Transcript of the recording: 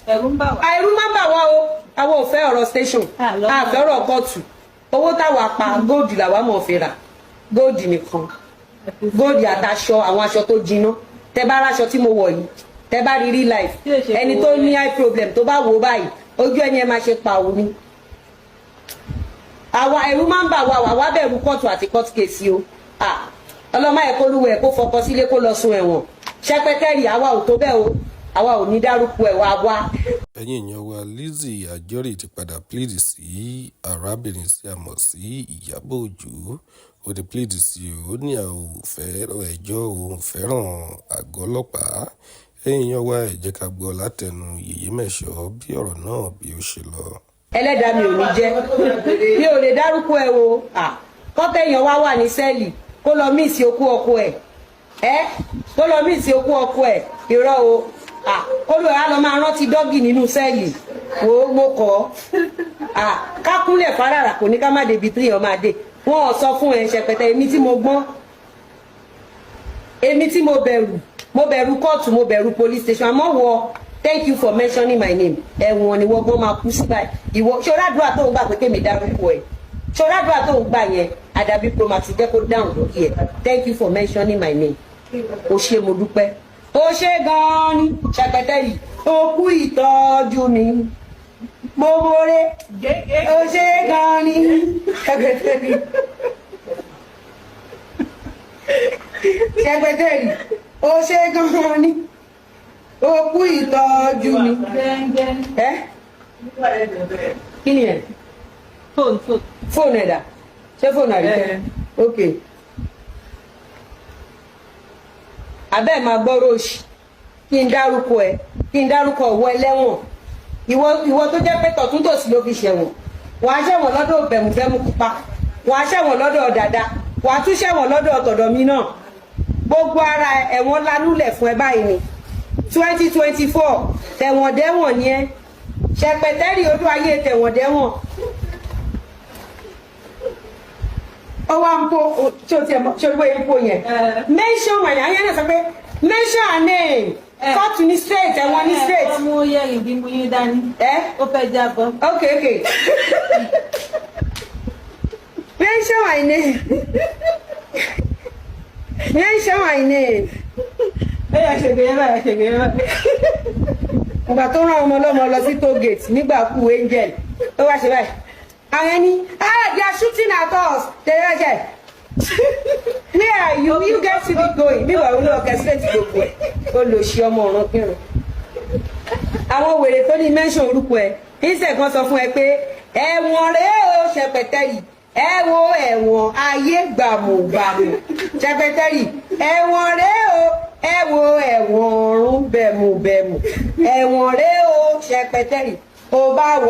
Ẹ̀rù ń bà wá. Àìrú má bà wá o. Àwọn ò fẹ́ ọ̀rọ̀ station, a fẹ́ ọ̀rọ̀ kóòtù. Owó táwa pa, gold làwa mọ̀ fi rà, gold nìkan, gold àtàṣọ, àwọn aṣọ tó jiná. Tẹ bá ráṣọ tí mo wọ̀ yìí, tẹ bá rí real life, ẹni tó ní eye problem tó bá wò ó báyìí, ojú ẹni ẹ máa ṣe pa òun ni. Àwa ẹ̀rù máa ń bà wá, àwa bẹ̀rù kóòtù àti court case o. Ọlọ́mọ ẹ̀ kó lúwẹ̀ kó fọkọ sílé kó lọ sun ẹ̀wọ̀n. Ṣẹpẹtẹ́rì, àwa ò tó bẹ́ẹ̀ o, àwa ò ní dárúkọ ẹ̀ wá wá. Ẹ̀yin èèyàn wa, Lizzy Anjorin ti padà plead sí arábìnrin tí a mọ̀ sí Ìyábọ̀ Òjó. Ó ti plead sí i, ó ní àwọn ò fẹ́ràn ẹjọ́, òun fẹ́ràn àgọ́ ọlọ́pàá. Ẹ̀yin èèyàn wa, ẹ jẹ́ ká gbọ́ látẹnu Yèyé Mẹ̀ṣọ́ bí ọ̀rọ̀ náà bí ó ṣe lọ. Ẹlẹ́dàá mi ò ní jẹ́ mi ò lè dárúkọ ẹ o. Kọ́tẹ̀yàn wá wà ní cell, kó lọ miss okú ọkọ ẹ̀, ẹ́ kó lọ miss okú ọkọ ẹ̀. Irọ́ o. Kó ló yà lọ máa rántí doggy nínú cell. Wò ó, mo kọ́ ká kúnlẹ̀ fárárà kò ní ká má débi tí èèyàn máa dé. Wọn ò sọ fún ẹ, ṣẹpẹtẹ. Èmi tí mo gbọ́n, èmi tí mo bẹ̀rù, mo bẹ̀rù kóòtù, mo bẹ̀rù police station. Àmọ́ wọ, thank you for mentioning my name. Ẹ̀wọ̀n ni wọ́n gbọ́n máa kú sí báyìí. Ìwọ ṣọ́ràdúrà tó ń gbà pé kémi dárúkọ ẹ̀, ṣọ́ràdúrà tó ń gbà yẹn, àdàbí promax jẹ́ kó dáhùn lórí ẹ̀. Thank you for mentioning my name. O ṣé, mo dúpẹ́, o ṣé gan-an ni. Ṣẹpẹtẹ yìí, o kú ìtọ́jú mi, mo mọ̀re, o ṣé gan-an ni. Ṣẹpẹtẹ yìí, ṣẹpẹtẹ yìí, o ṣé gan-an ni, o kú ìtọ́jú mi. Ẹ kí ni ẹ? Fóònù, fóònù. Fóònù ẹ̀dà, ṣé fóònù àríkẹ́? Ok, abẹ́ máa gbọ́rọ̀ òṣì. Kí n dárúkọ ẹ, kí n dárúkọ ọ̀wọ́ ẹlẹ́wọ̀n. Ìwọ, ìwọ tó jẹ́ pé tọ̀tún tòsì ló fi ṣẹ̀wọ̀n. Wàá ṣẹ̀wọ̀n lọ́dọ̀ bẹ̀mùbẹ̀mù pupa, wàá ṣẹ̀wọ̀n lọ́dọ̀ dàda, wàá tún ṣẹ̀wọ̀n lọ́dọ̀ tọ̀dọ̀ mi náà. Gbogbo ara ẹ̀wọ̀n lanúlẹ̀ fún ẹ báyìí ni. 2024, tẹ̀wọ̀ndẹ́wọ̀n ni ẹ, ṣẹpẹtẹ́rì. Ojú ayé tẹ̀wọ̀ndẹ́wọ̀n. Ó wá ń po tí o tiẹ̀ mọ̀ ṣé o gbé ipò yẹn. Mention my name, ayé náà sọ pé mention her name. Kóòtù ní straight, ẹ̀wọ̀n ní straight. Ó mú yẹ̀rìn bí mú yín dání. Ẹ Ó fẹ́ jábọ́. Ok, mention my name, mention my name. Ẹ yà ṣègbè yẹn báyìí, ṣègbè yẹn báyìí. Ìgbà tó rán ọmọ ọlọ́mọ lọ sí toll gate nígbà kú Angel, ó wá ṣe báyìí. Àwọn ẹni, ah, they are shooting at us. Tẹ̀lé ẹ̀ṣẹ̀, where are you? You get to be going. Bí wàá lọ orchestrate gbogbo ẹ̀, ó lò ṣe ọmọ ọ̀ràn kírun. Àwọn wèrè tó ní mention orúkọ ẹ̀ ìṣẹ̀ kan sọ fún ẹ pé ẹ̀wọ̀n rèé o. Ṣẹpẹtẹ́rì, ẹ wo ẹ̀wọ̀n ayé gbàmùgbàmù. Ṣẹpẹtẹ́rì, ẹ̀wọ̀n rèé o, ẹ wo ẹ̀wọ̀n ọ̀run bẹ̀mùbẹ̀mù. Ẹ̀wọ̀n rèé o, ṣẹpẹtẹ́rì, ó bá wọ.